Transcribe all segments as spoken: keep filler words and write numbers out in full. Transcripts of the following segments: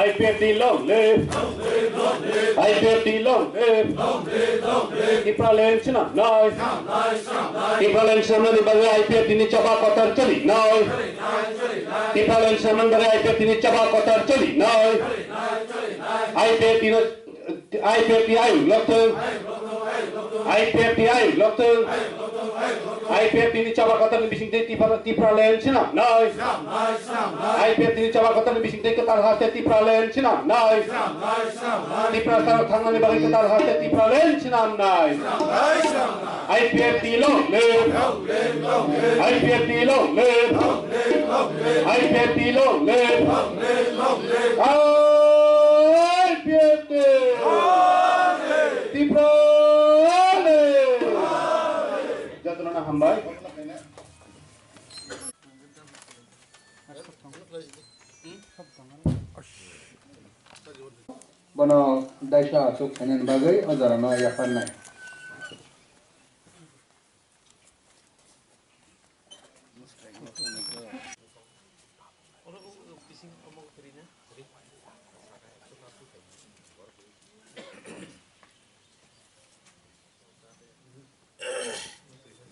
I P F T long live! I P F T long live! Tipraland swnamnai! Tipraland swnamnani bagwi I P F T ni choba kotor choli nai! Tipraland swnamnani bagwi I P F T ni choba kotor choli nai! I P F T no, I P F T ayuk lokthung! I P F T ayuk lokthung! I P F T ni choba kotor ni bisingtwi Tipra, Tipraland swnamnai! I P F T ni choba kotor ni bisingtwi kwtal haste Tipraland swnamnai! Tiprasa rok thangnani bagwi kwtal haste Tipraland swnamnai! I P F T long live! I P F T long live! I P F T long live! I P F T! Tipraland! Jotono hambai. Bono daisa aswk khainani bagwi o jorano yapharnai.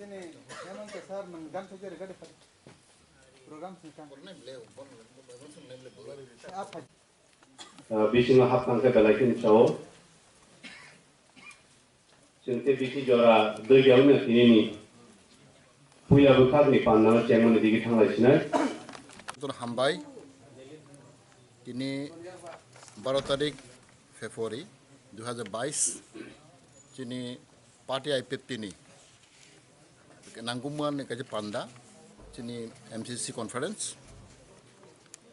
Chini, Hemant sir, nwng gan thokjari gadi phai. Program sini kan. Ah, phai. Ah, bisingo haptang khe belai kheno chao. Chwng tei bisi jora dui jao wngya tinini. Puila bwkhakni pandano chengmani digi thanglai sinai. Hambai. Tini baro tarik February dui hazar bais, chini party I P F T ni nangkukmani kaisa panda, chini M C C conference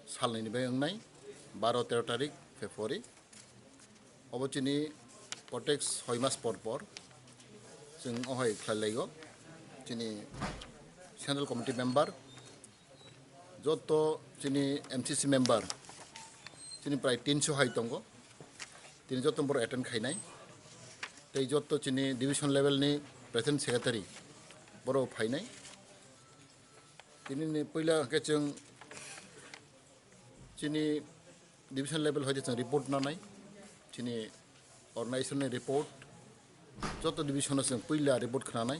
salnini bai wngnai baro tero tarik February. Obo chini protek soi mas por por chwng ohai khlai laigo, chini central committee member, joto chini M C C member, chini prai tinso hai tongo, tini joto borok attend khainai, tei joto chini division level ni president secretary borok phainai. Tini ni puila hwnkhe chwng chini division level hoite chwng report nanai, chini organization ni report, joto division o chwng puila report khnanai,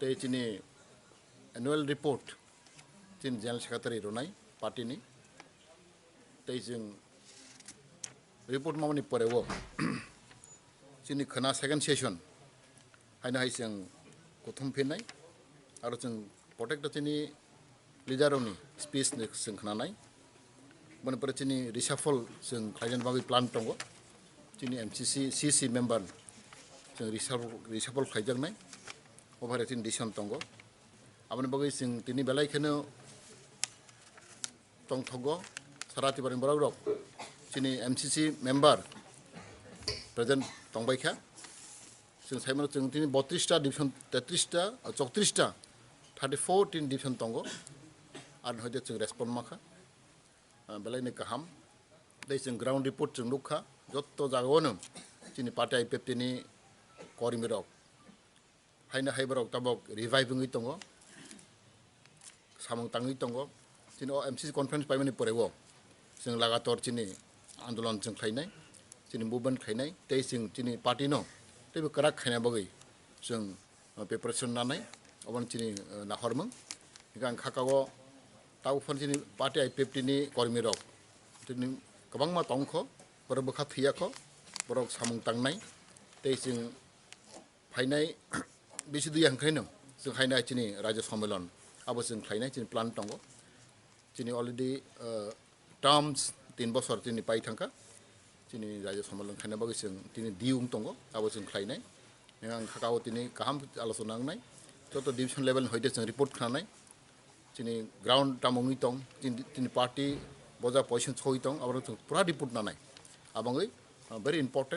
tei chini annual report chini general secretary rwnai party ni, tei chwng report mamani pore o chini khwna second session haino hai chwng kuthum phinai, aro chwng protek chini leader rokni speech ni chwng khnanai. Boni pore chini reshuffle chwng khlaina bagwi plan tongo. Chini M C C, C C member chwng reshuffle, reshuffle khlaijaknai. Obo hai chini decision tongo. Aboni bagwi chwng tini belai kheno tongthogo sara Tripura ni borok rok. Chini M C C member present tongbai kha. Chwng saimano chwng tini botris ta division, tetris ta, chowtris ta, thirty four tin division tongo. Ar hoite chwng respond makha. Ah, belai ni kaham. Tei chwng ground report chwng nukha. Jotto jagao no chini party I P F T ni kormi rok haino hai borok tabok revive wngwi tongo, samung tangwi tongo. Chini o M C C conference paimani pore o chwng lagator chini andolon chwng khlainai, chini movement khlainai, tei chwng chini party no teibo kwrak khaina bagwi chwng, uh, preparation nanai, obono chini, uh, nahormung. Hingkhe ang khakao tabuk phano chini party I P F T ni kormi rok chini kwbangma tongkho, borok bwkha thwiyakho, borok samung tangnai, tei chwng phainai bisi dui ya hwnkhaino chwng haino chini Rajya Sammelan abo chwng khlainai chini plan tongo. Chini already, uh, terms tin bosor chini pai thangkha. Chini Rajya Sammelan khaina bagwi chwng tini diyung tongo, abo chwng khlainai. Ang khakao tini kaham alochona wngnai. Joto division level ni hoite chwng report khnanai. Chini ground tamo wngwi tong, chini, chini party boja position soi tong, abo chwng pura report nanai. Abangwi, uh, very important.